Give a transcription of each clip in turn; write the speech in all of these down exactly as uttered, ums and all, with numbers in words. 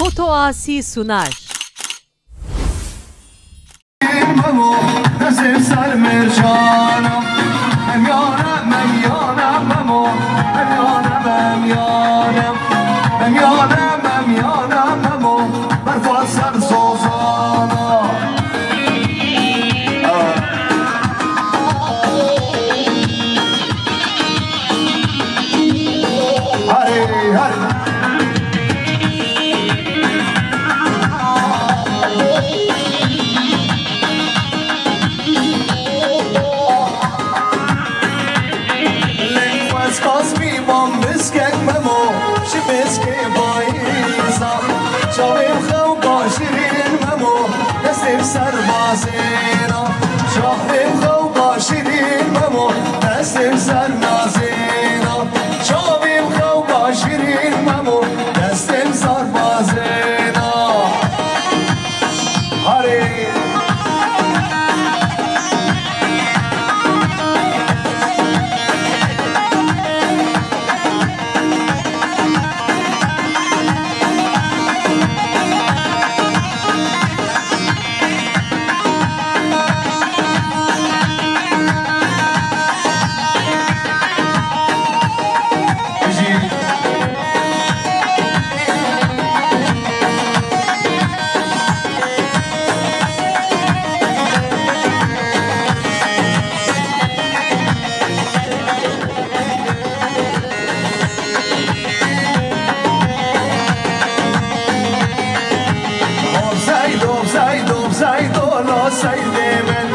Foto Asi sunar. Harê, harê. Leng xwez qasmî mam miskek memo, ji miskê bayîza. Çavê xew ba şirîn memo, destê serbazêna. Çavê xew ba şirîn memo, destê serbazêna. Çavê xew ba şirîn memo, destê serbazêna. Harê. Seydo, Seydo, Seydo, lo Seydê min,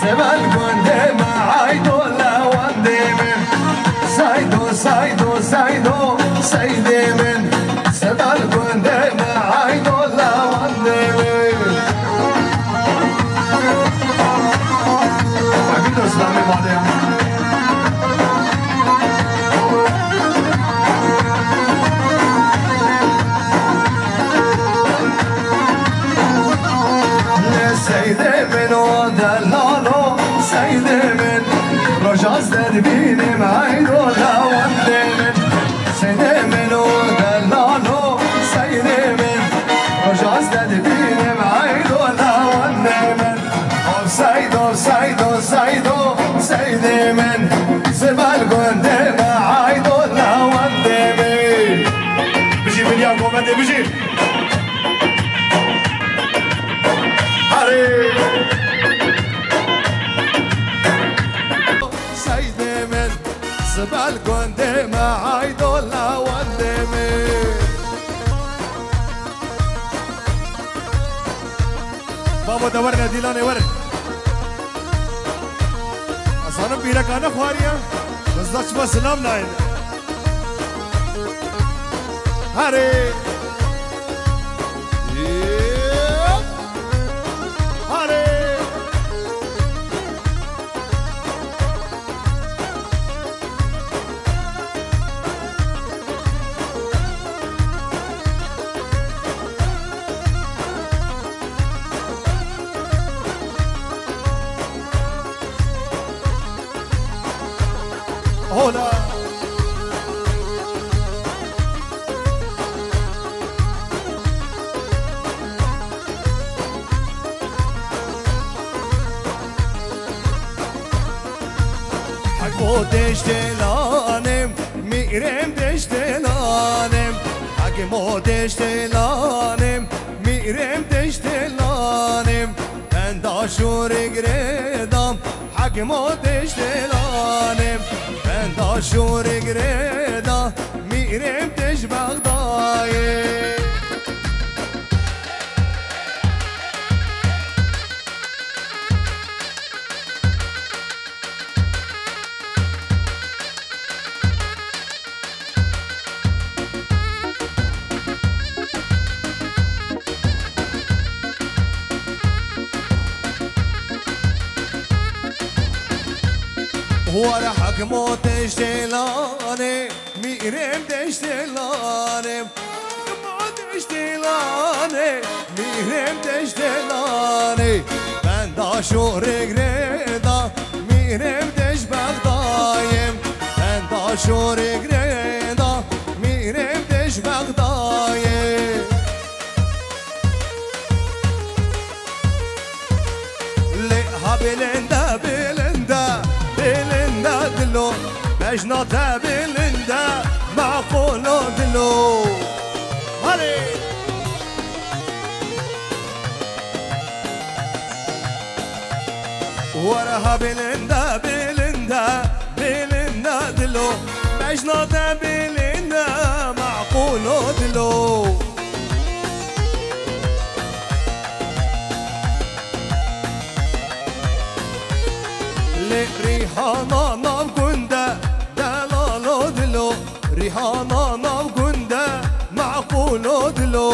sevel gundê me, haydo lewendê min. Seydo, Seydo, Seydo, Seydê min, sevel gundê me, haydo lewendê min. Bak, bir de Sami var ya. Seydê min û delalo, seydê min. Roja ez derbînim, eydo lewendê min. Seydê min û delalo, seydê min. Roja ez derbînim, eydo lewendê min. Of seydo, seydo, seydo, seydê min. Sibel gundê me, eydo lewendê min. Bijî Vilya Govendê, bijî. Herê. Seydê min, sibel gundê me, eydo lewendê min. Babo de werin, dîlanê werin. Ez zanim bîreka nexwariye. Ez da çima silam nayne. Herê. Herê. Hola. Hekmo deştê lanim, mîrem deştê lanim. Hekmo deştê lanim, mîrem deştê lanim. Benda şûrê girêda, hekmo deştê lanim. Benda şûrê girêda, mîrem deş Bexdayê. Were hekmo deştê lanê, mîrem deştê lanê. Hekmo deştê lanê, mîrem deştê lanê. Benda şûrê girêda, mîrem deş Bexdayê. Benda şûrê girêda, mîrem deş Bexdayê. Bejna te bilind e, meqûl o dilo. Hadi. Were ha bilind e, bilind e, bilind e dilo. Bejna te bilind e, meqûl o dilo. Lê Rîhana nav gund e, delal o dilo. Rîhana nav gund e, meqûl o dilo.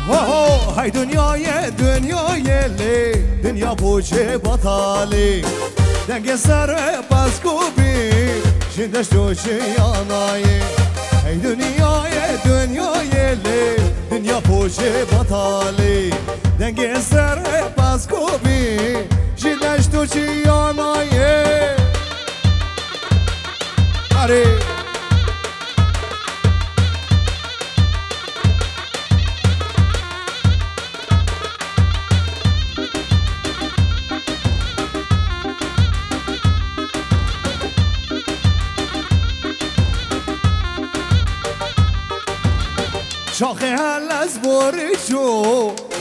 Ho ho, hey dinyayê, dinyayê lê, dinya boçê betalê. Dengê serê peskûbî, ji deşt û jiyana yê. Hey dinyayê, dinyayê lê, dinya boçê betalê. Dengê serê peskûbî, ji deşt û jiyana yê. Arê. Çaxê helez borî çû,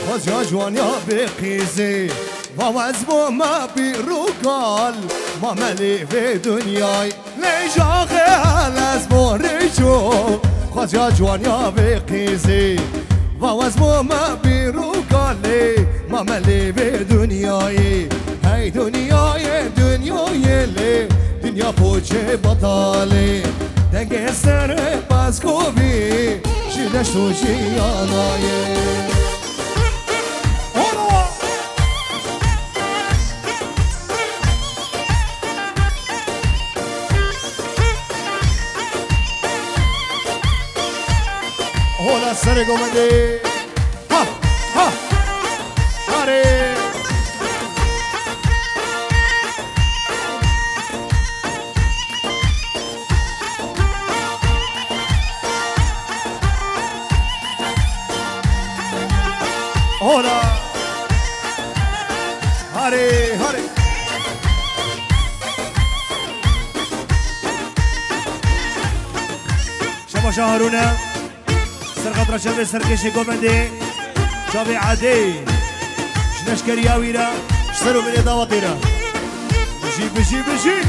xwezya ciwaniya bê qîzê. Vawez bo me pîr û kal, ma me lê vê dinyayê. Lê çaxê helez borî çû, xwezya ciwaniya vê qîzê. Vawez bo me pîr û kalê, ma me lê vê dinyayê. Hey dinyayê, dinyayê lê, dinya poçê betalê. Dengê serê peskûbî, ji deşt û jiyana yê. Hola! Hola serê govendê. Ha, ha. Arê. Hola. Harê, harê. Şema Şah Harûne. Ser xatra çavê serkêşê govendê. Çavê Edê. Ji leşkeriya wî re, ji ser û binê dawatê re. Bijî, bijî, bijî.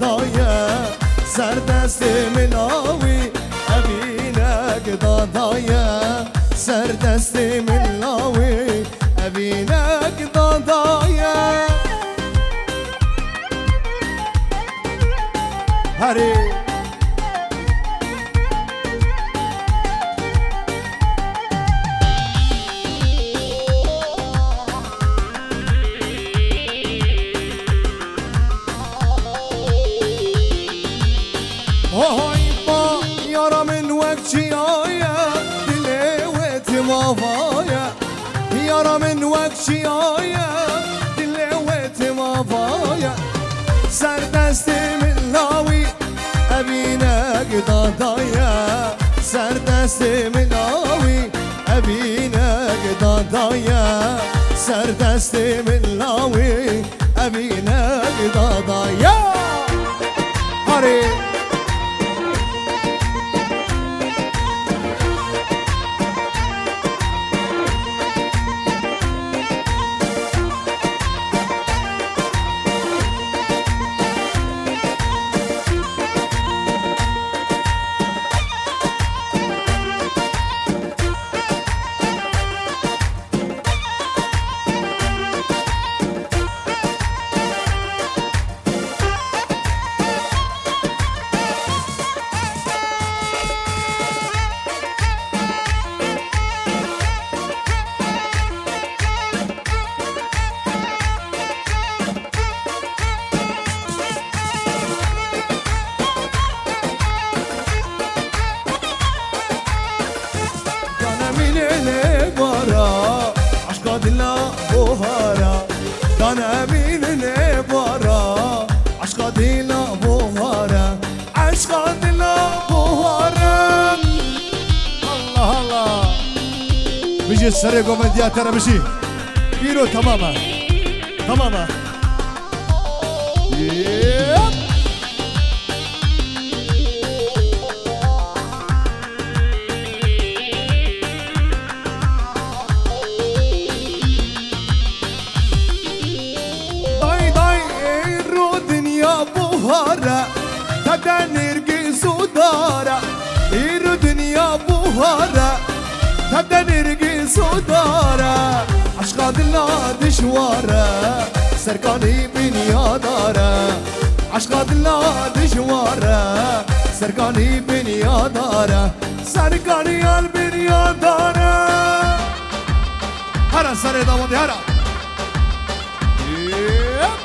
Daye ser destê mila wî, evînek dadaye ser destê mila wî, evînek dadaye. Herê. Hoy ma yara min wek çiya ye, dilê wê tim ava ye. Yara min wek çiya ye, dilê wê tim ava ye. Ser destê min lawî, evînek dadaye. Ser destê min lawî, evînek dadaye. Ser destê min lawî, evînek dadaye. Harê. Dane mînê lê bara, eşqa dila buhara. Dane mînê lê bara, eşqa dila buhara. Eşqa dila buhara. Allah Allah. Bijî serê govendiya te re bijî. Îro temam e. Temam e. Yep. Day day, îro dinya buhar e, tevde nêrgiz û dar e. Îro dinya buhar e, tevde nêrgiz û dar e. Eşqa dila dijwar e, serkanî binyadar e. Eşqa dila dijwar e, serkanî binyadar e. Serkanî al binyadar e. Hera serê dawandê, hera. Yep.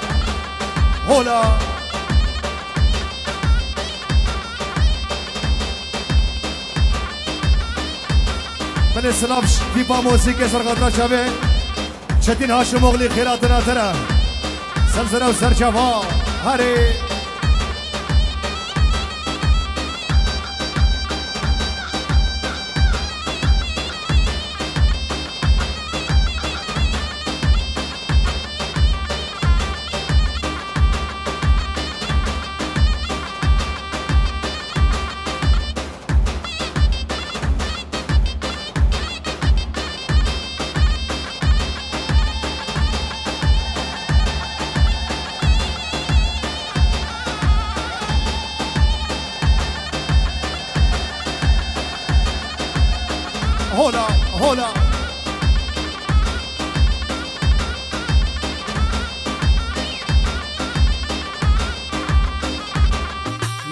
Hola. Belê silav ş-, tîpa muzîkê ser xatira çavê. Çetin Haşimoğlu xêratira te re. Ser sera û ser çava. Herê. Hola, hola.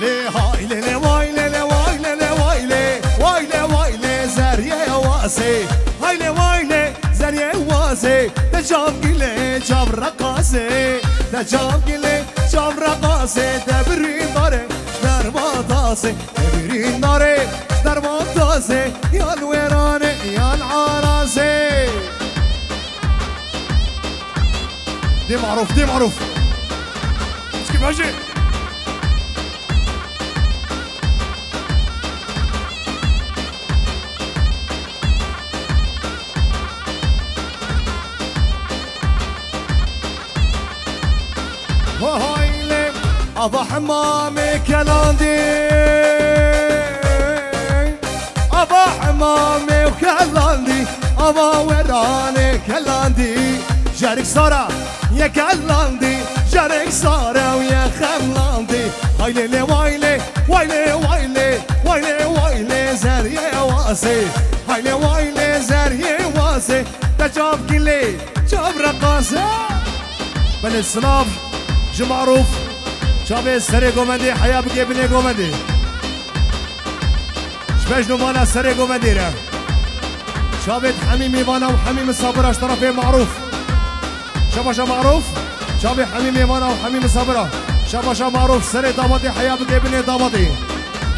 Lê hay lê lê way lê lê way lê lê way lê, way lê way lê zerriyê wazê. Hay lê way lê zerriyê wazê. Te cam gilê cam reqasê. Te cam gilê cam reqasê. Te birîndar e derman tasê. Te birîndar e derman tasê. Yan wêranê yan arazê. Dê maruf, dê maruf. Çikî bejê. Hoy lê, ava hemamê kelandî. Ava hemamê kelandî. Ava weranê kelandî. Cerik sara ye kellandî, cerik sara û ye xemlandî. Haylê lê waylê, waylê waylê, waylê waylê zeriyê wasê. Haylê waylê zeriyê wasê. Te çav gilê, çav reqasê. Belê silav ji Marûf. Çavê serê govendê heya bike binê govendê. Ji bejno mala serê govendê re. Çavêt hemî mêvana û hemî misafira ji terefê Marûf. Şebaşa Marûf. Çavê hemî mêvana û hemî misafira. Şebaşa Marûf serê davatê heya bike binê davatê.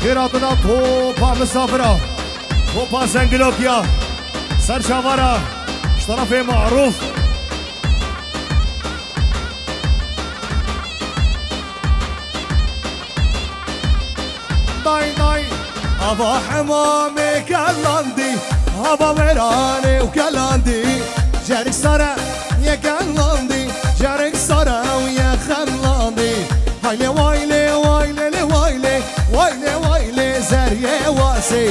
Xêr hatina topa misafira. Topa zengilokiya. Ser çavara. Ji terefê Marûf. Day day. Ava hemamê kelandî, ava wêranê û kelandî. Cerik sare ye kelandî, cerik sare û ye xemlandî. Haylê waylê, waylê lê waylê, waylê waylê zeriyê wasê.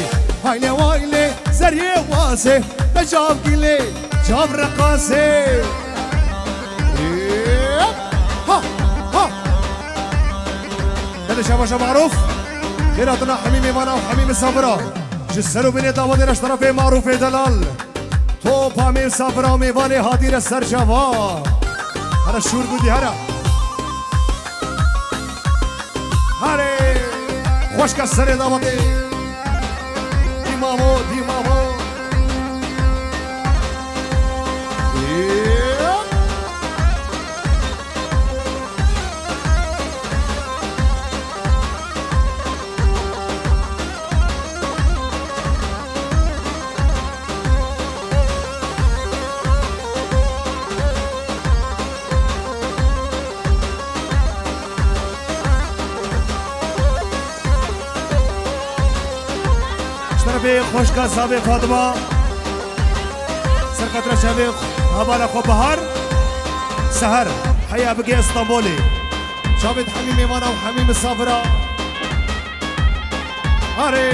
Haylê waylê zeriyê wasê. Te çav gilê, çav reqasê. Ha, ha. Belê şebaşa Marûf. Xêr hatina hemî mêvana û hemî misafira. Ji ser û binê davatê re ji terefê Marûfê delal. Topa misafira û mêvanê hatî re ser çava. Here şûr gudî here. Herê. Xweşka serê davatê. Dîmamo, dîmamo. Ji terefê xweşka zavê Fatima, ser qatra çavê hevala xwe Bahar, Seher, heya bike Stenbolê. Çavêt hemî mêvana û hemî misafira. Arê.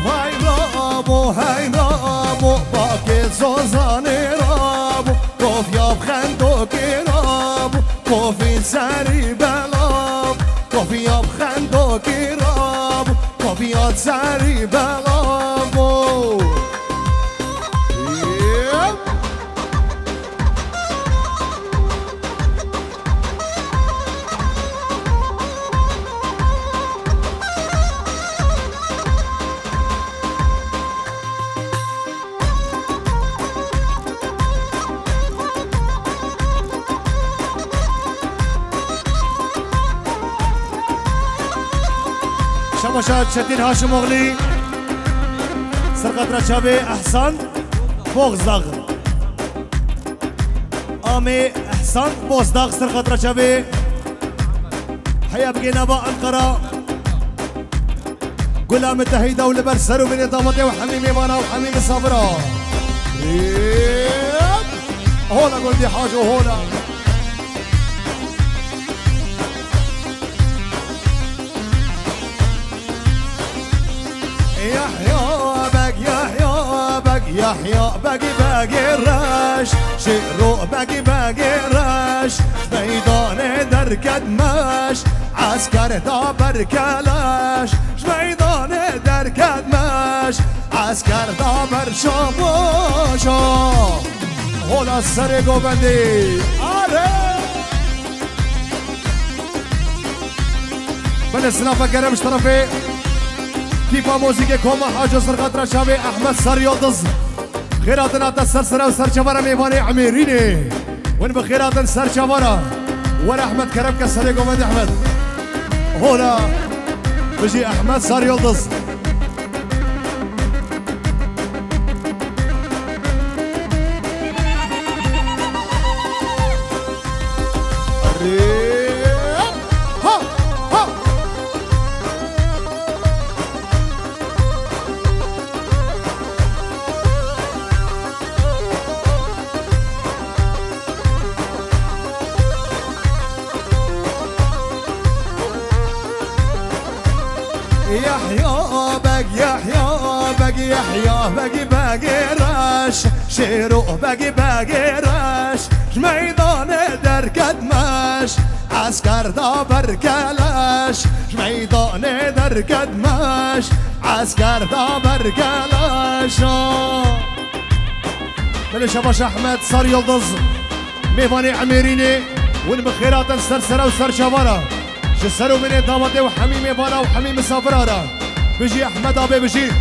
Hey ramo, hey ramo, bakê zozanê ramo, kofya bi xendokê ramo, kofî serî belav, kofya bi xendokê ramo, kofya serî belav. Şebaşa Çetin Haşimoğlu, ser qatra çavê Ehsan Bozdağ. Amê Ehsan Bozdağ, ser qatra çavê. Heya bigê nava Ankara. Gula mitehîda û li ber ser û binê damatê û hemî mêvana û hemî misafira. Hola gundî Haco, hola. Yahya beg, Yahya beg, Yahya beg, begê reş, Şêro beg, begê reş, meydanê derketmeş, esker da ber keleş, ji meydanê derketmeş, esker da ber şabaşa. Hola serê govendê. Are! Belê, silafa gerem ji terefê tîpa muzîkê Koma Haco, ser xatira çavê Ehmed Saryildiz. Xêr hatin hate ser sera û ser çavara mêvanê Emêrînê. Hûn bi xêr hatin ser çavara. Were Ehmed, kerem ke serê govendê Ehmed. Hola. Bijî Ehmed Saryildiz. Yehya begî begê reş, Şêro begî begê reş, ji meydanê derket meş, esker da berkeleş, ji meydanê derket meş, esker da berkeleş. Belê şabaş Ehmed Sar Yildiz, mêvanê Emêrînê, hûn bi xêr hatin ser sera û ser çavara. Ji ser û binê damatê û hemî mêvana û hemî misafira re. Bijî Ehmed abê bijî.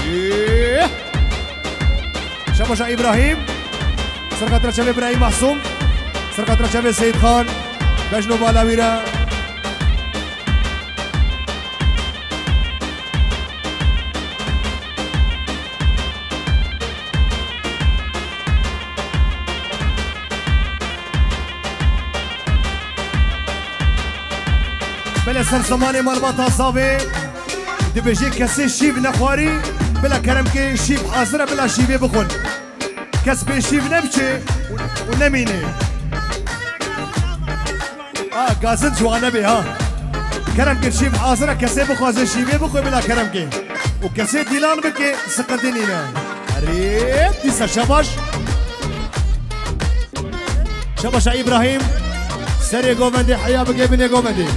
Êh! Şabaşa Îbrahîm. Ser xatira çavê birayî Mahsûm. Ser xatira çavê Seyîd Xan. Bejno bala wî re. Belê ser zimanê malbata Zavê dibêje kesê şîv nexwarî, bila kerem ke şîv hazir e, bila şîvê bixwin. Kes bê şîv nebiçe û, û nemîne. A, gazin ji wan nebe ha. Kerem ke şîv hazir e, kesê bixwaze şîvê bixwe bila kerem ke. Û kesê dîlan bike, siqintî nîne. Erê, dîsa şabaş. Şabaşa Îbrahîm, serê govendê heya bike binê govendê.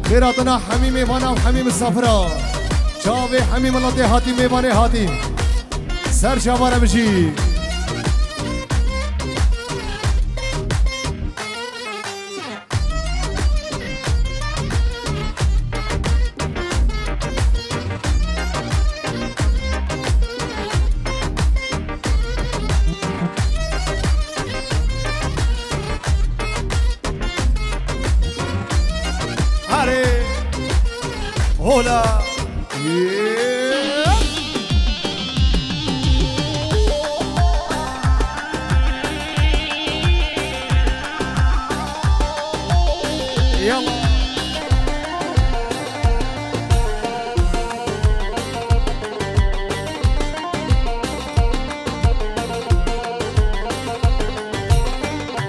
Xêr hatina hemî mêvana û hemî misafira. Çavê hemî miletê hatî, mêvanê hatî. Ser çavara bijî. Are. Hola. Yeah. Yalla.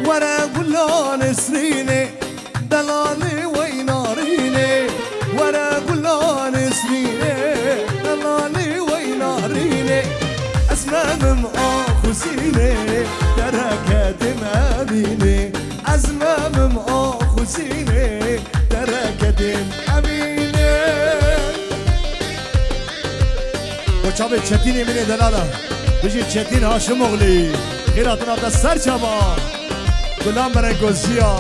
Were gula nesrînê, delalê wey narînê. Were gula nesrînê, delalê wey narînê. Ez memim axuzînê, dereke dê me bînê. Ez memim axuzînê, dereke dê me bînê. Bo çavê Çetînê min ê delala. Bijî Çetîn Haşimoglî. Xêr hatina te ser çava. Gulan bereng goziya.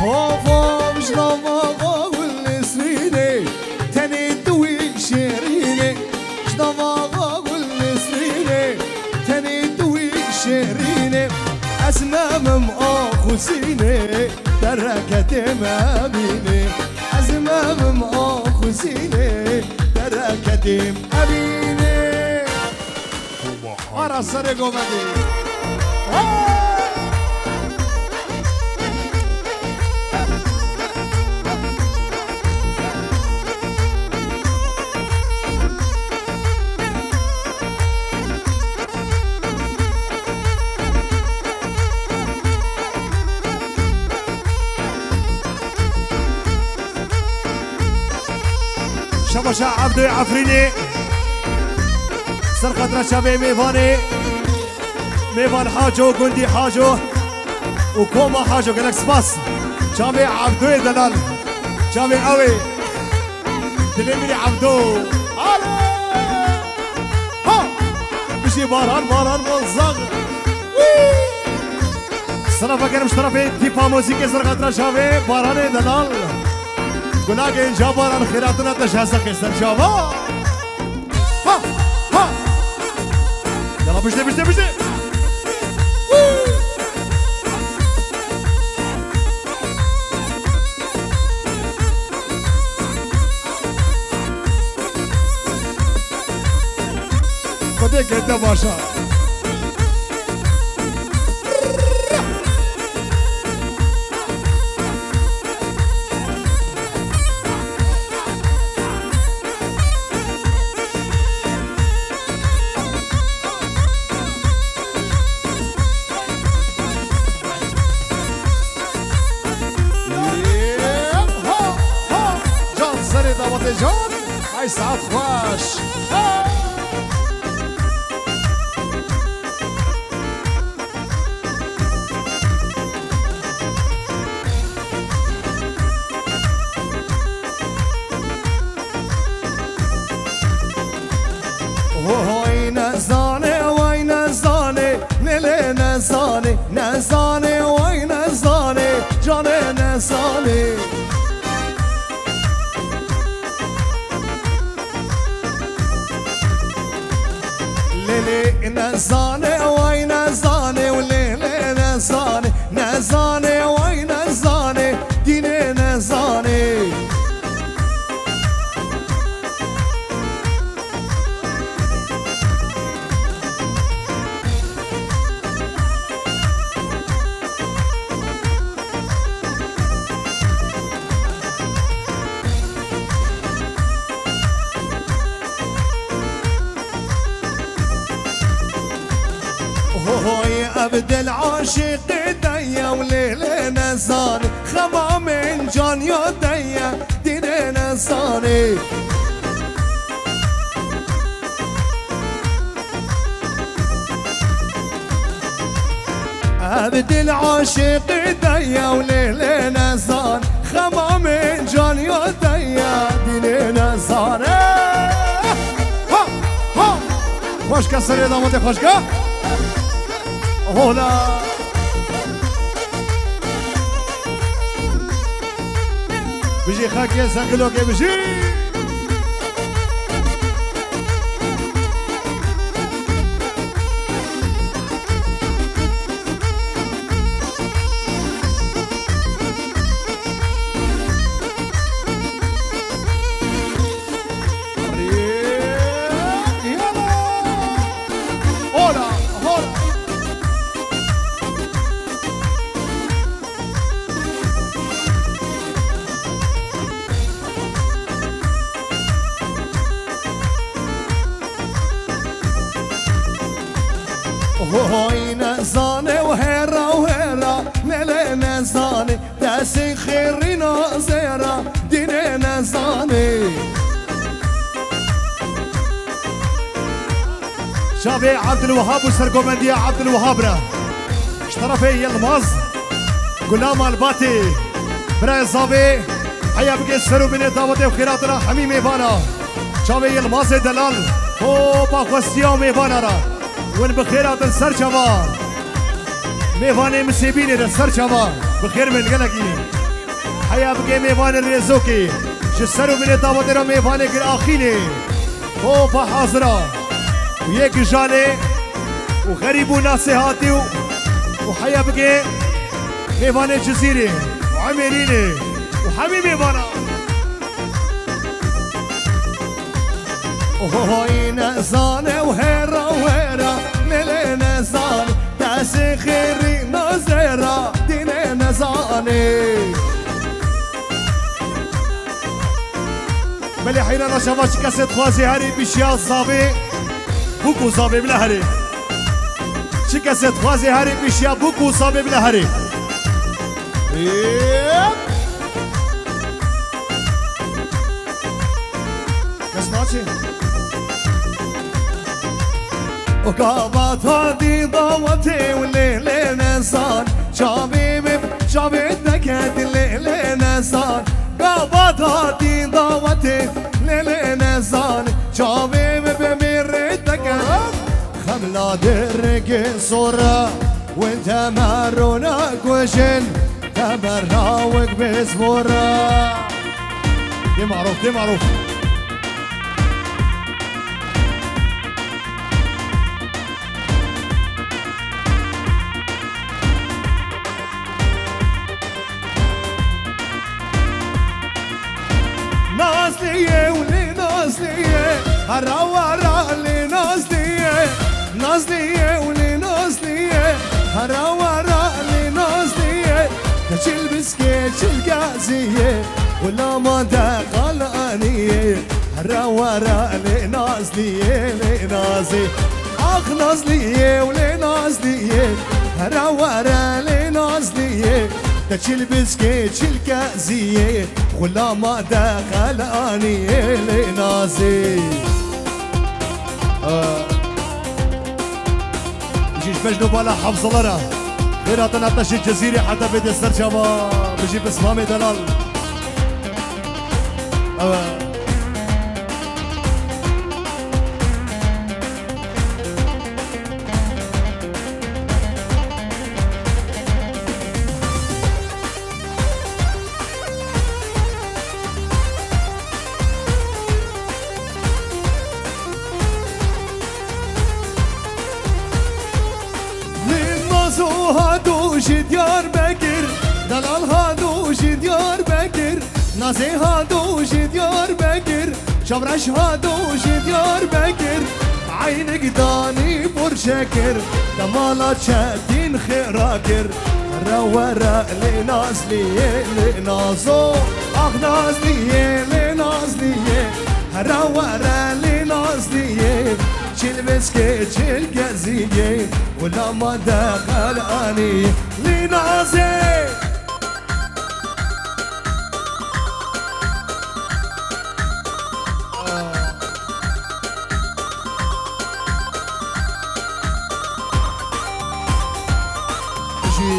Hava ji dava gul nesrînê, tenê tu wî şêrînê. Ji dava gul nesrînê, tenê tu wî şêrînê. Ez memim axuzînê, dereke dê me bînê. Ez memim axuzînê, dereke dê me bînê. Ara serê govendê. Şabaşa Evdoyê Efrînê. Ser xatira çavê mêvanê. Mêvan Haco, gundî Haco û koma Haco, gelek spas. Çavê Evdoyê delal. Çavê ew ê. Dilê min ê Evdo. Alo! Ha! Bijî Baran, Baran, Baran, zag. Wî! Selafa gerim ji terefê tîpa muzîkê ser xatira çavê Baranê delal. Gulagê inca Baran, xêr hatina te ji hezexê ser çava. Ha! Ha! Yala bijde, bijde, bijde. Woo! Xwedê gete başa. Can, ay saet xweş. Hey! Hoy nezane, way nezane, lê lê nezane, nezane, way nezane, canê nezane. Lê lê nezane, way nezane, û lê lê nezane, nezane, way nezane, dînê nezane. Hoy ev dil aşiqê te ye û lê lê nezane, xemamên can ya te ye, dînê nezane. Ev dil aşiqê te ye û lê lê nezan, xemamên can ya te ye, dînê nezane. Ha! Ha! Xweşke serê damatê xweşke. Hola. Bijî xakê Zengilokê bijî. Hola, hola. Hoy nezane û hêra û hêra, lê lê nezane, destê xêrî nazêra, dînê nezane. Çavê Abdulwahab û sergomendiya Abdulwahab re. Ji terefê Yilmaz Gulam Albatê. Birayê zavê, heya bike ser û binê davetê û xêratira hemî mêvana. Çavê Yilmazê delal, topa xwestiya û mêvana ra. Win bi xêr hatin ser çava. Mêvanê Misêbînê re ser çava. Bi xêr bin gelekî. Heya bike mêvanê Rêzokê. Ji ser û binê davetê re mêvanê Giraxînê. Topa hazira. Û yê Gijalê û Xerîb û Nasê hatî û, û heya bike mêvanê Cizîrê û Emêrînê û hemî mêvana. Hoy nezane û hêra û hêra, lê lê nezane, destê xêrî nazêra, dînê nezane. Belê heyrana şeva çi kesê dixwazê herê pişiya zavê, bûk û zavê bila herê. Çi kesê dixwazê herê pişiya bûk û zavê bila herê. Yep. Kes naçê. O gava dadî dawetê û lê lê nezan. Çavê min, çavê te ket lê lê nezan. Gava dadî dawetê lê lê nezan. Çavê min bi mêrê te ket. Xemla dirgê zora, win temerona kujin, temerna wek bezvora. Dê maruf, dê maruf. Nazlî ye û lê Nazlî ye, hera wera lê Nazlî ye. Nazlî ye û lê Nazlî ye, hera wera lê Nazlî ye. Te çil biskê çil gazî ye, gulama de qalanî ye. Hera wera lê Nazlî ye, lê Nazî. Ax Nazlî ye û lê Nazlî ye, hera wera lê Nazlî ye. Te çil biskê çil keziyê, xulama de qelaniyê lê nazê. Aa. Ji ji bejno bala hafzalara. Xêr hatin heta ji Cezîrê heta bê dê ser çava. Bijî pismamê delal. Evet. Min Nazo hado ji Diyarbekir, Delal hado ji Diyarbekir, Nazê hado ji Diyarbekir, Çavreş hado ji Diyarbekir, eynik danî porçe kir, te mala çetîn xêra kir. Here were lê Nazliyê, lê Nazo, ax Nazliyê, lê Nazliyê. Here were lê Nazliyê, çil biskê çil keziyê, gulama de qelanî lê Nazê. Jî.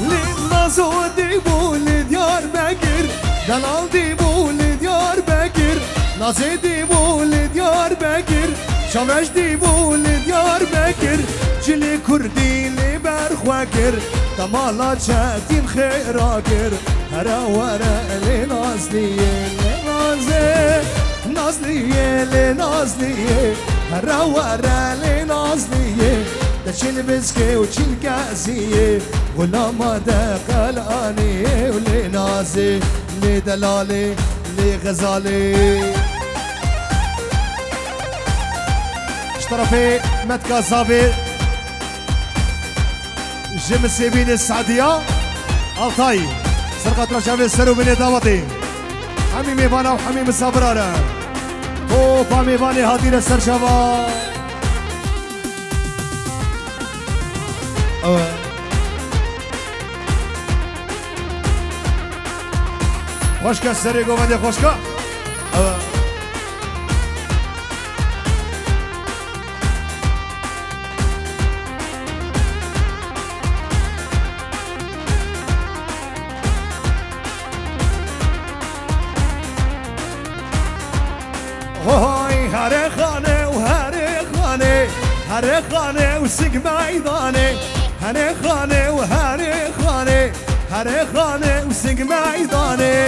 Li Nazo dîbû li Diyarbekir, Delal dîbû li Diyarbekir, Nazê dîbû li Diyarbekir, Şameş dîbû li Diyarbekir, çilê Kurdî li ber xwe kir, te mala çetîn xêra kir. Here were lê Nazliyê, lê Nazê, Nazliyê, lê Nazliyê. Here were lê Nazliyê, te çil biskê û çil keziyê, gulama de qelaniyê û lê Nazê, lê Delalê, lê Xezalê. Ji terefê Metka Zavê, ji Misêbînê Sadiya Altay, ser qatra çavê ser û binê dawetê. Hemî mêvana û hemî misafiran re. Topa mêvanê hatî re ser çava. Ew e. Xweşke serê govendê xweşke. Ew e. Hoy, here xane û here xane, here xane û sing meydanê, here xane û here xane, here xane û sing meydanê.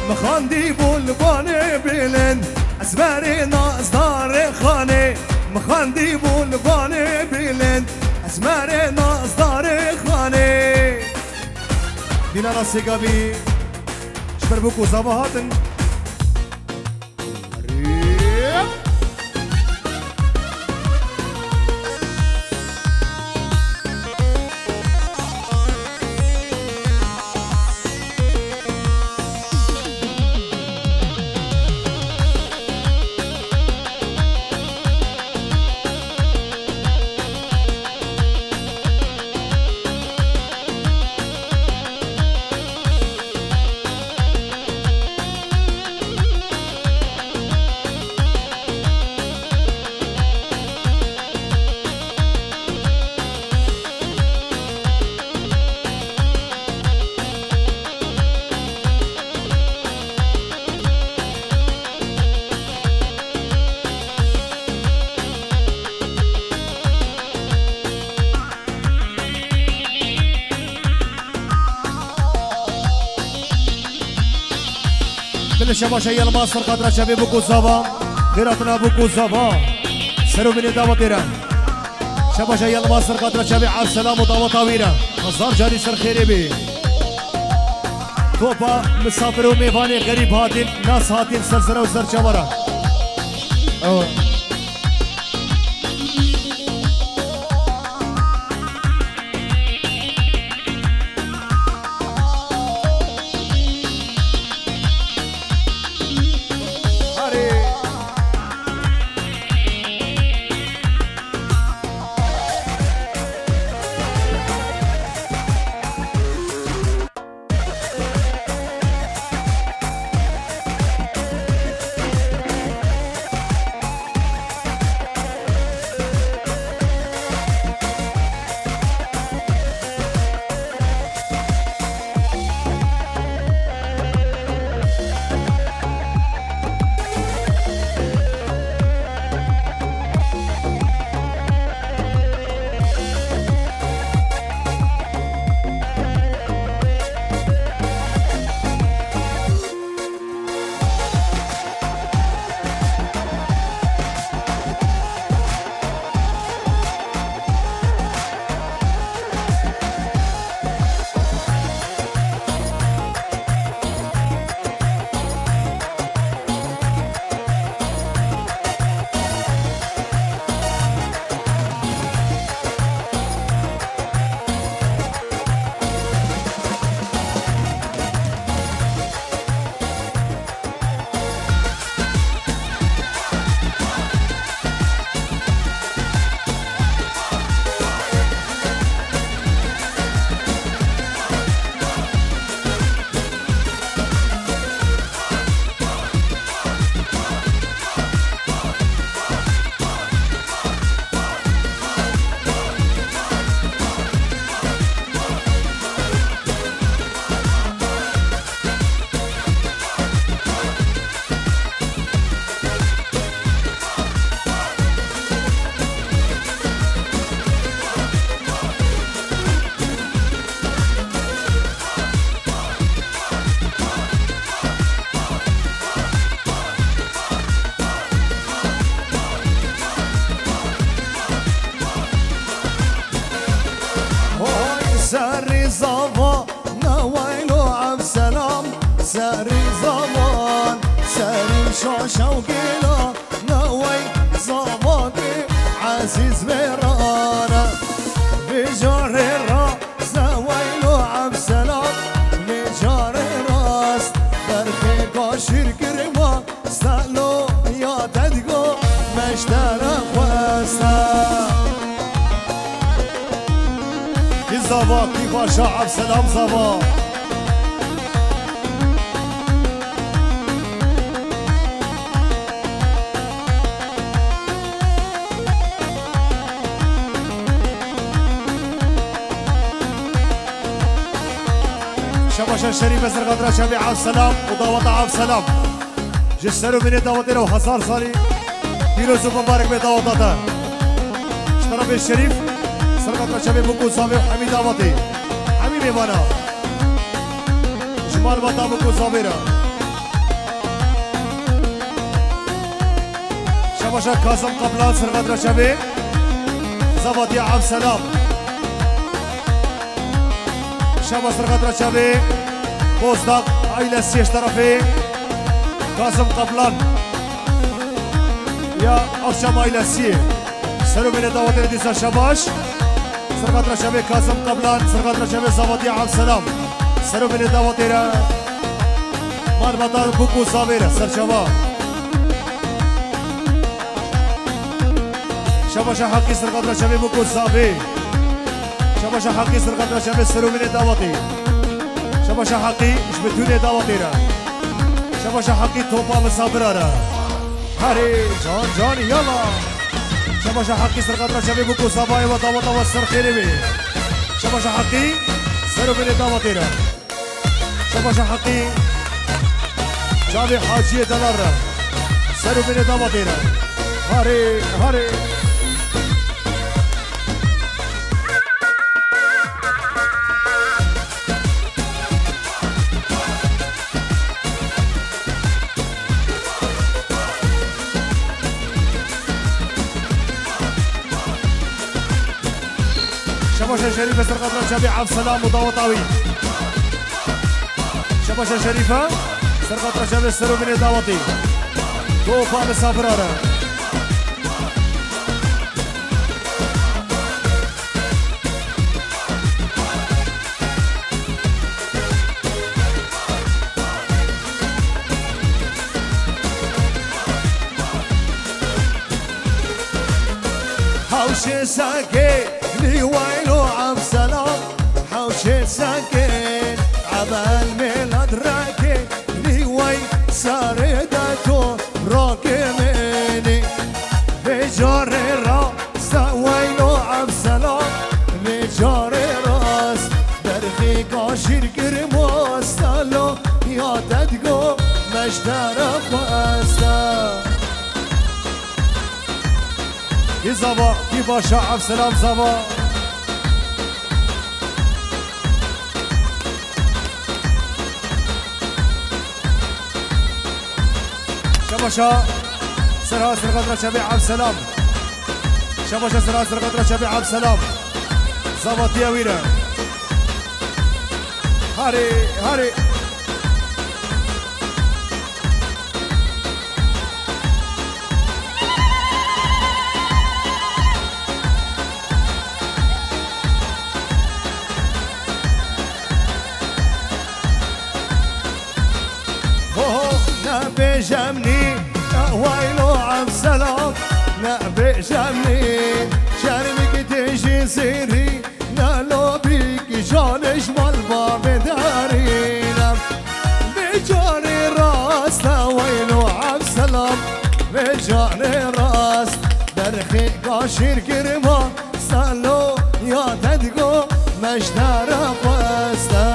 Mixandî bû li banê bilind, ez berê nazdarê xanê. Mixandî bû li banê bilind, ez berê nazdarê xanê. Dînana Sêgavî ji ber bûk û zava hatin. Bile şebaşa Yilmaz ser qatra çavê bûk û zava. Xêratina bûk û zava. Ser û binê dawetê re. Şebaşa Yilmaz, sirqatra çavê Evselam û daweta wî re. Hezar carî ser xêrê bê. Topa misafir û mêvanê xerîb hatin, nas hatin ser sere û ser çava re. Ew. Hoy serî zava, neweylo Evselam, serî zavan, serî şaşa û gêla, newey zava bê ezîz mêrane. Vê carê ra, neweylo Evselam, vê carê rast, berxê kaşîr girma, Salo ya te digo, meştere xweste. Kî zava, kî baş a, Evselam zava. Şebaşa Şerîf, sirqatra çavê Evselam û daweta Evselam. Ji ser û binê dawetê re û hezar salî pîroz û mibarek be daweta te. Ji terefê Şerîf, sirqatra çavê Bûk û Zavê û hemî dawetê. Hemî mêvana. Ji malbata Bûk û Zavê re. Şebaşa Kazım Kaplan, sirqatra çavê. Zavatiya Evselam. Şaba sirqatra çavê Bozdağ ailesi ji terefê Kazım Kaplan ya Akçam ailesi. Ser û binê dawetê re dîsa şabaş. Sirqatra çavê Kazım Kaplan, sirqatra çavê Zavatiya Evselam. Ser û binê dawetê re malbata Bûk û Zavê re serçava. Şebaşa Heqî, sirqatra çavê Bûk û Zavê. Şebaşa Heqî, sirqatra çavê ser û binê dawetê. Şebaşa Heqî, ji bitûnê dawetê re. Şebaşa Heqî, topa misafira re. Herê, can can, yala. Şebaşa Heqî, sirqatra çavê Bûk û Zavayê ve daweta ve ser xêrê bê. Şebaşa Heqî, ser û binê dawetê re. Şebaşa Heqî, çavê Haciyê Delar re. Ser û binê dawetê re. Harê, harê. Şerîfe ser qatra çavê Evselam û daweta wî. Şebaşa Şerîfe ser qatra çavê ser û binê dawetî. Topa misafira re. Hawşê sekê nîweylo Evselam, hawşê sekê ebel mêlad rekê nîwey serê de to rakê menî. Vê carê ra Steweylo Evselam, vê carê rast, derxê kaşîr girma stelo, ya te digo meştere xweste. Kî zava, kî başa Evselam zava. Şebaşa. Serha serqatra çavê Evselam. Şebaşa serha serqatra çavê Evselam. Zavatiya wî re. Harê, harê. Ho ho, nebêjemnî, ne weylo Evselam, nebêjemnî, şermik têjî zêrî, ne lobîk canê ji mal bavê derîne. Vê carê rast, ne weylo Evselam, vê carê rast, derxê kaşîr girma, Salo ya te digo meştere xweste.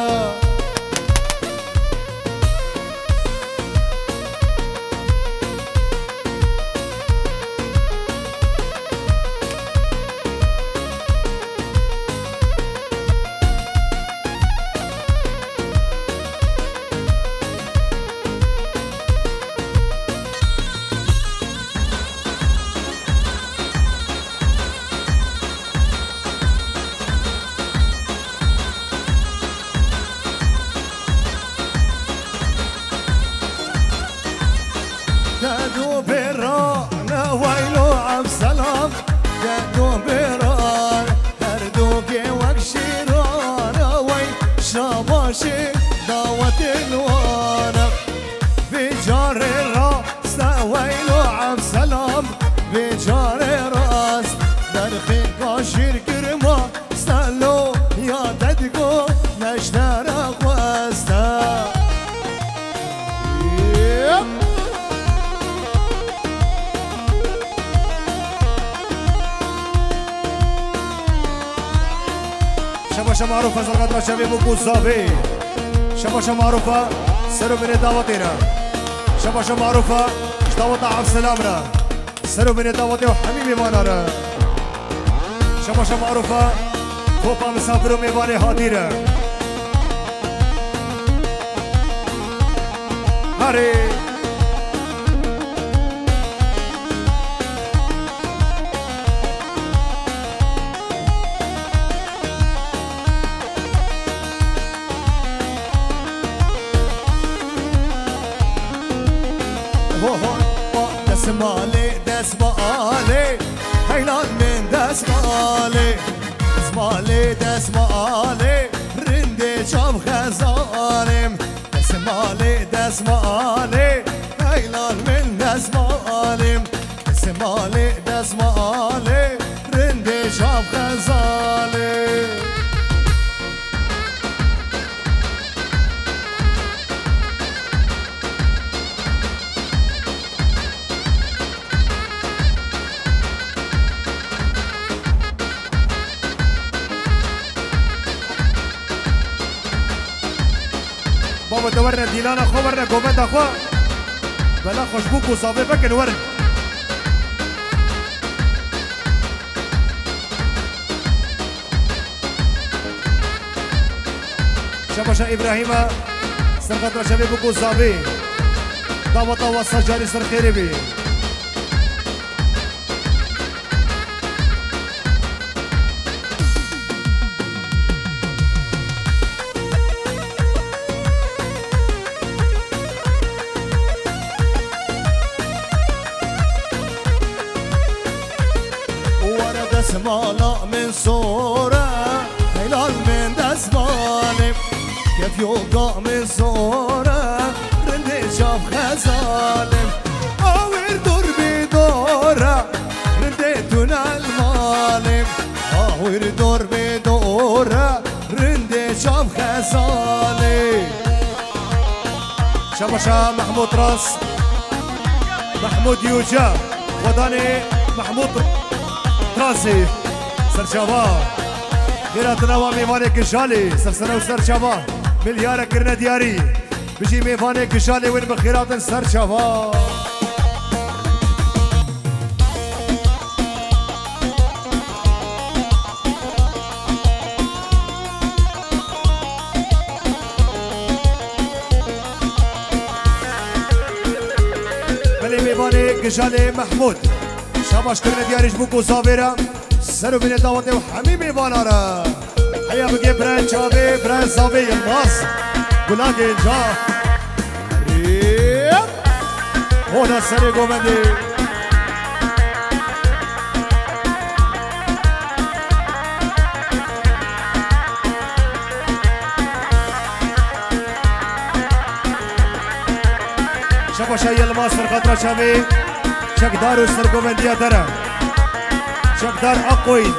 Te du bêra ne weylo Evselam, te du bêra her du kê wek şîra ne wey şabaşê dawetên wane. Vê carê ra Steweylo Evselam, vê carê rast, derxê kaşîr girma, stelo ya te digo meştere xweste. Yep. Şebaşa Marûfa zerqatra çavê bû ku zavê. Şebaşa Marûfa ser û binê dawetê re. Şebaşa Marûfa ji daweta Evselam re. Ser û binê dawetê û hemî mêvana re. Şebaşa Marûfa topa misafir û mêvanê hatî re. Harê. Ho ho, ho, desmalê, desmalê, heylan min desmalê. Desmalê, desmalê, rindê çav xezalê. Desmalê, desmalê, heylan min desmalê. Desmalê, desmalê, rindê çav xezalê. Baba, te werine dîlana xwe, werine govenda xwe. Bela xweşbû ku zavê vekin, werin. Şebaşa Îbrahîma, serqatra çavê bû ku zavê. Daweta we sed carî ser xêrê bî. Zalê, kefyo gamê zor e, rindê çav xezalê. Awir dor bê dor e, rindê tunel malê. Awir dor bê dor e, rindê çav xezalê. Şabaşa Mehmûd Ras, Mehmûd Yûca, xwedanê Mehmûd Rasê. Serçava. Xêra tinawa mêvanê Gijalê, sersera û serçava. Milyara kirine diyarî. Bijî mêvanê Gijalê win bi xêratin serçava. Belê mêvanê Gijalê Mehmûd. Şabaş kirine diyarî ji bo ku zavê re ser û binê dawetê û hemî mêvanan re. Heya bigê birayê çavê, birayê zavê Yilmaz. Gulagê ca. Rê. Hona serê govendê. Şabaşa Yilmaz ser xatira çavê çekdar û sergovendiya te re. Çekdar Akoyî,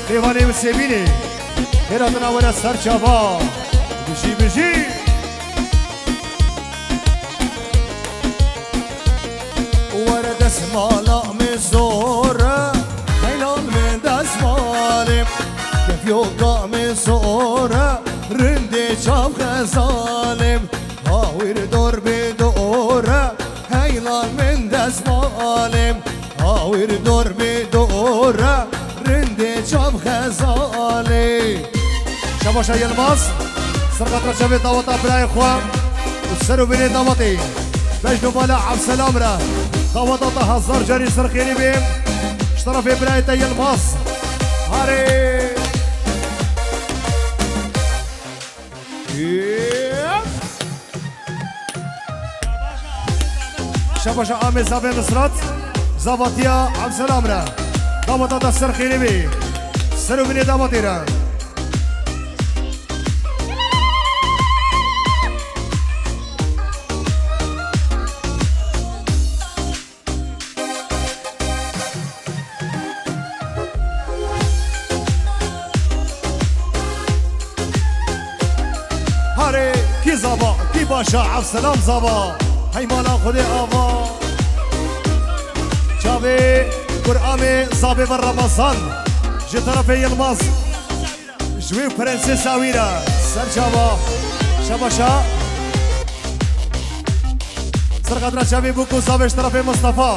mêvanê min Sêbînê. Hêra tuna were ser çava. Bijî, bijî. Were destmala min zor e, heylal min destmalê. Kefyoka min zor e, rindê çav xezalê. Hawir dor bê dor e, heylal min destmalê. Hawir dor bê dor e, rindê çav xezalê. Şabaşa Yilmaz, ser xatira çavê daweta birayê xwe û ser û binê dawetê. Bejno bala Evselam re. Daweta te hezar carî ser xêrî bê. Ji terefê birayê te Yilmaz. Harê. Şabaşa Amê Zavê Nusrat, zavatiya Evselam re. Daweta te ser xêrê bê. Ser û binê dawetê re. Harê kî zava, kî başa, Evselam zava. Hey mala Xwedê ava. Çavê Kur'anê zavê ve Ramazan. Ji terefê Yilmaz. Ji wê û prensesa wî re ser çava. Şabaşa. Ser xatira çavê Bûk û zavê ji terefê Mistefa.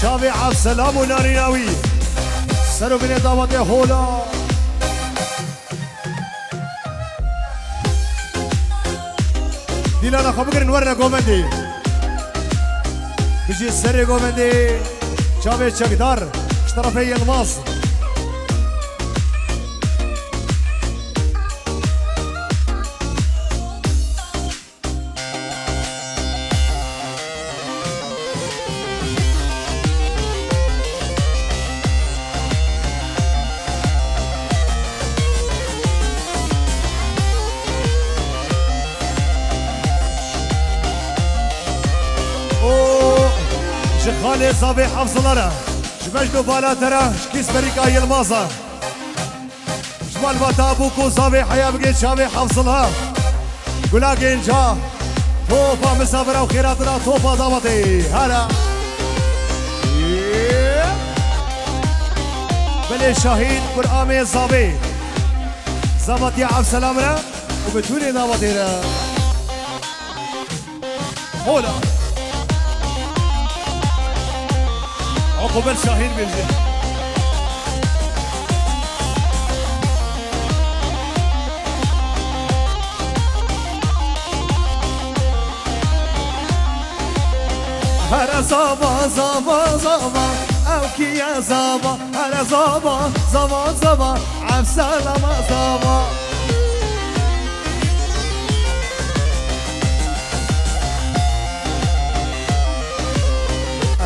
Çavê Evselam û narîna wî. Ser û binê dawetê hola. Dîlana xwe bigirin werne govendê. Bijî serê govendê. Çavê çekdar. Ji terefê Yilmaz. O ji xalê zavê Hafzila re, ji Mecnû Bala te re, ji Kîsberîka Yilmaza. Ji malbata Bûk û zavê heya bigê çavê Hafzila. Gula Genca. Topa misafira û xêratina topa damatê. Hala. Belê şahîd Kur'anê zavê. Zavatiya Evselam re û bi tûnê damatê re. Hola. Oqûbel Şahîn bêje. Here zava, zava, zava, ew kî ye zava? Here zava, zava, zava, Evselama zava.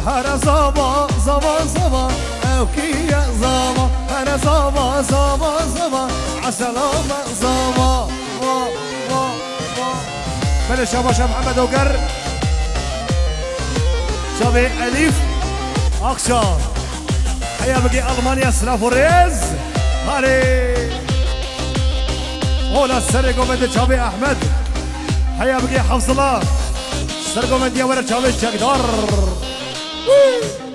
Here zava, zava, zava, ew kî ye zava? Here Zava, zava, zava, eselame, zava, va, va, va. Belê, şabaşa Mihemed Oger. Çavê Elîf Akşa. Heya bigê Almanya, silav û rêz. Halê. Hola serê govendê çavê Ehmed. Heya bigê Hafzila. Ser govendiya were çavê çekdar. Woo!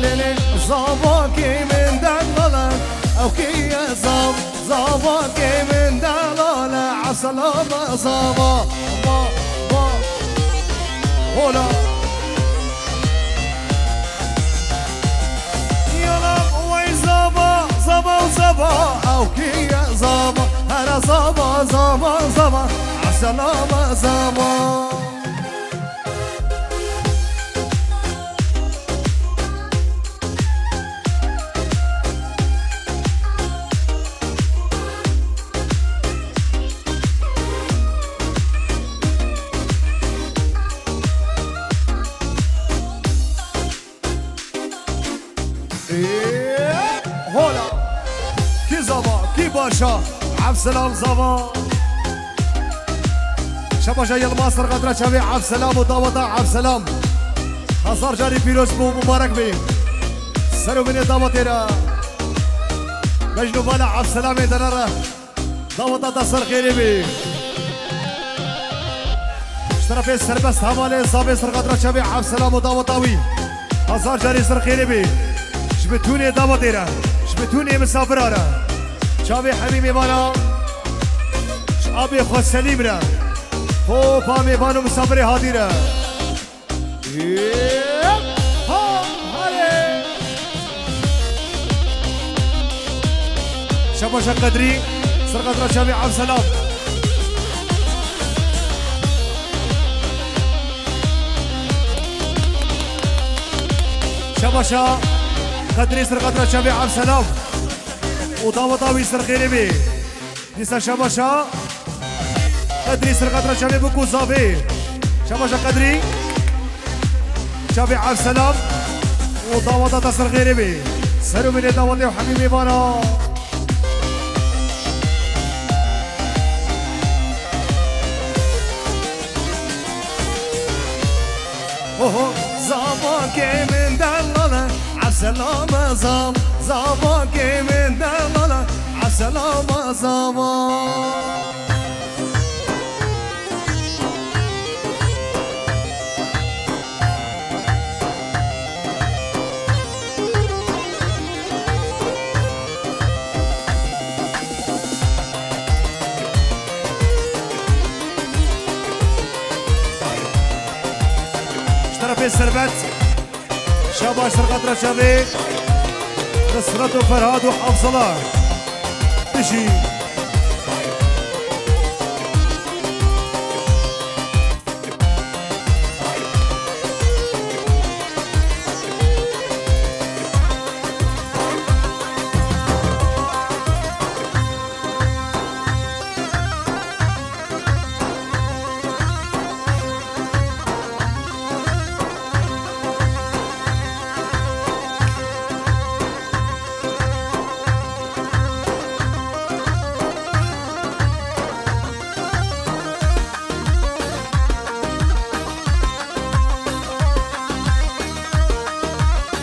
Lê, lê, zavakê min delal e, ew kê ye zav-, zavakê min delal e, eselame zava, va, va. Hola. Yalan, wey zava, zava, zava, ew kê ye zava, here zava, zava, zava, eselame zava. Ê, hola. Kî zava, kî başa. Evselam zava. Şabaşa Yilmaz, serqatra çavê Evselam û daweta Evselam. Hezar carî pîroz bû, mubarek bî. Ser û binê dawetê re. Mecnû vala Evselamê denere. Daweta te ser xêrê bê. Ji terefê serbest hevalê zavê serqatra çavê Evselam û daweta wî. Hezar carî ser xêrê bê. Ji bi tûnê dawetê re. Ji bi tûnê misafira re. Çavê hemî mêvana. Ji abê xwe Selîm re. Topa mêvan û misafirê hatî re. Hop! Ha, hale! Şabaşa Qedrî, serqatra çavê Evselam. Şabaşa Qedrî, serqatra çavê Evselam. Û daweta wî ser xêrê bê. Dîsa şabaşa Qedrî, serqatra çavê Bûk û zavê. Şabaşa Qedrî. Çavê Evselam. Û daweta te ser xêrê bê. Ser û binê dawetê û hemî mêvana. Oho, zavakê min delal e, Evselame zav, zavakê min delal e, Evselame zava. Ji terefê serbet, şabaş serqatra çavê Nisret û Ferhad û Hafzala. Bijî.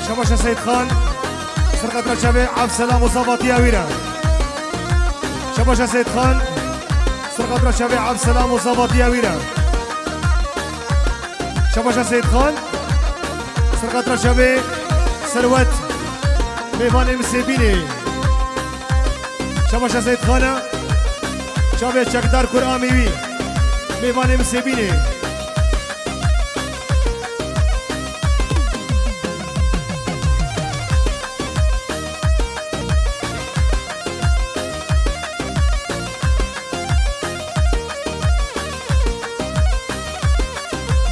Şabaşa Seyîd Xan, serqatra çavê Evselam û zavatiya wî re. Şabaşa Seyîd Xan, serqatra çavê Evselam û zavatiya wî re. Şabaşa Seyîd Xan, serqatra çavê Serwet, mêvanê Misêbînê. Şabaşa Seyîd Xan e, çavê çekdar Kur'amê wî, mêvanê Misêbînê.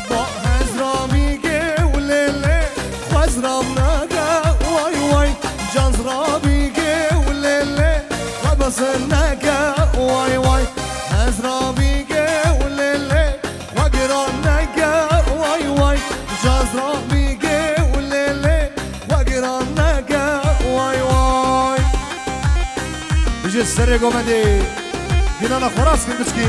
Ba hezra bîgê û lê lê, xwezra nage, way way. Can zra bîgê û lê lê, xwe besin Serê govendê gilana xwe rast kir biçkî.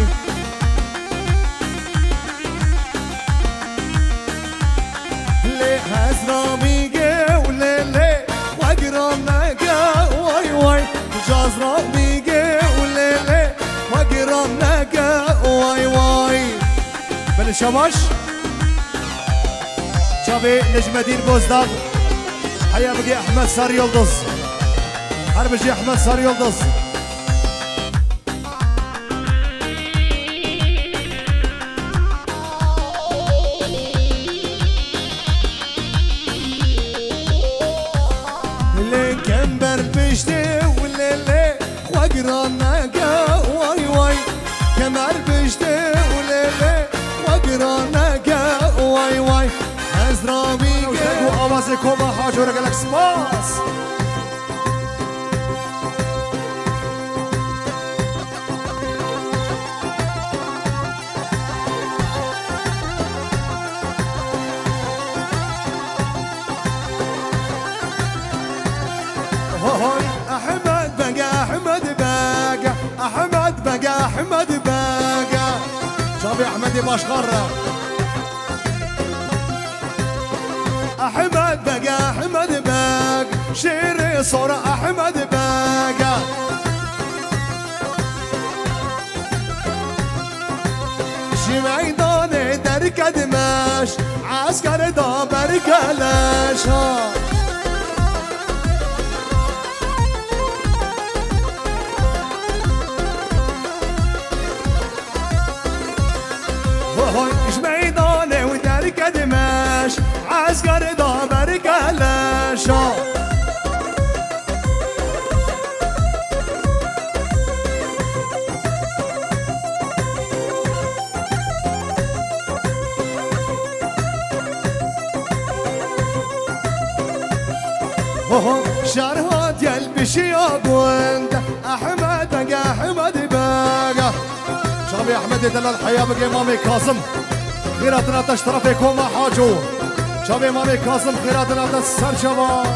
Lê hezramî ge û lê lê xwe giran neke, way way. Cazramî ge û lê lê xwe giran neke, way way. Belê şabaş. Çavê Necmedîn Bozdağ. Heya bigê Ehmed Sarı Yıldız. Her bijî Ehmed Sarı Yıldız. Lê kember piştê û lê lê xwe giran neke, way way. Kemer piştê û lê lê xwe giran neke, way way. Ez rabî Deng û awazê koma Haco re gelek spas. Hoy, Ehmed Beg, Ehmed Beg, Ehmed Beg, Ehmed Beg. Çavê Ehmedê Başkan re. Ehmed Beg, Ehmed Beg, şêrê sora Ehmed Beg. Ji meydanê derkedimeş, esker da berkeleş ha. Hoy, ji meydanê û derkedimeş, esker da berkeleş ha. Hoho, şer hat yel bişiya gund. Ehmed Beg, Ehmed Beg. Çavê Ehmedê Delal heya bigê Mamê Kazim. Xêratina te ji terefê koma Haco. Çavê Mamê Kazim xêratina te ser çava.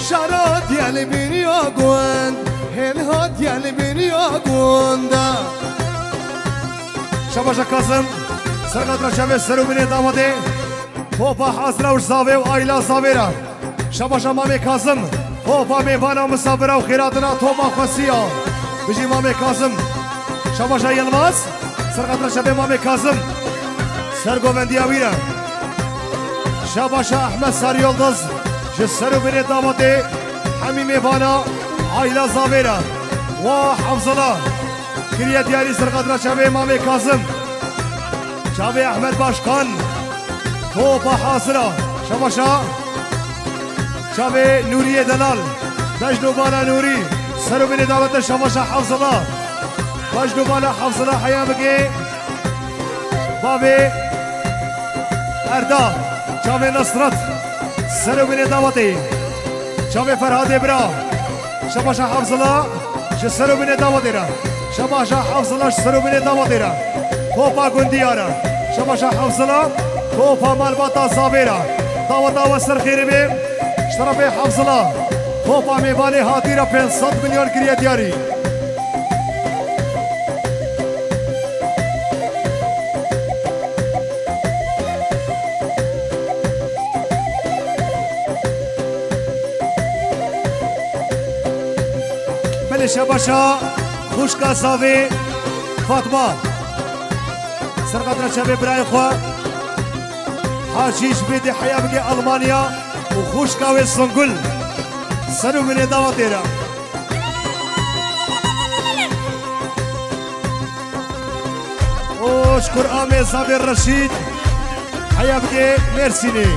Şer hat yel biniya gund. Hêl hat yel biniya gund. Şabaşa Kazim. Serqatra çavê ser û binê damadê. Topa hazira û zavê û ayla zavê re. Şabaşa Mamê Kazim. Topa mêvana misafira û xêratina topa xwesiya. Bijî Mamê Kazim. Şabaşa Yilmaz. Serqatra çavê Mamê Kazim. Ser govendiya wî re. Şabaşa Ehmed Sarı Yıldız. Ji ser û binê damatê. Hemî mêvana. Ayla zavê re. Wa Hafzala. Kiriye diyarî serqatra çavê Mamê Kazim. Çavê Ehmed Başkan. Topa hazira. Şabaşa. Çavê Nûriyê Delal. Bejn û bala Nûrî. Ser û binê dawete şabaşa Hafzala. Bejn û bala Hafzala heya bigê. Bavê Erda. Çavê Nasrat. Ser û binê dawetê. Çavê Ferhadê bira. Şabaşa Hafzala. Ji ser û binê dawetê re. Şabaşa Hafzala ji ser û binê dawetê re. Topa gundiya re. Şabaşa Hafzala. Topa malbata zavê re. Daweta we ser xêrê be. Ji terefê Hafzala. Topa mêvanê hatî re pênc sed milyon kiriye diyarî. Belê şebaşa xwişka zavê Fatma. Serqatra çavê birayê xwe. Hacî ji vê dê heya bike Almanya û xwişka wê Songul. Ser û binê dawetê re. û ji Kuramê zavê Reşîd heya bike Mêrsînê.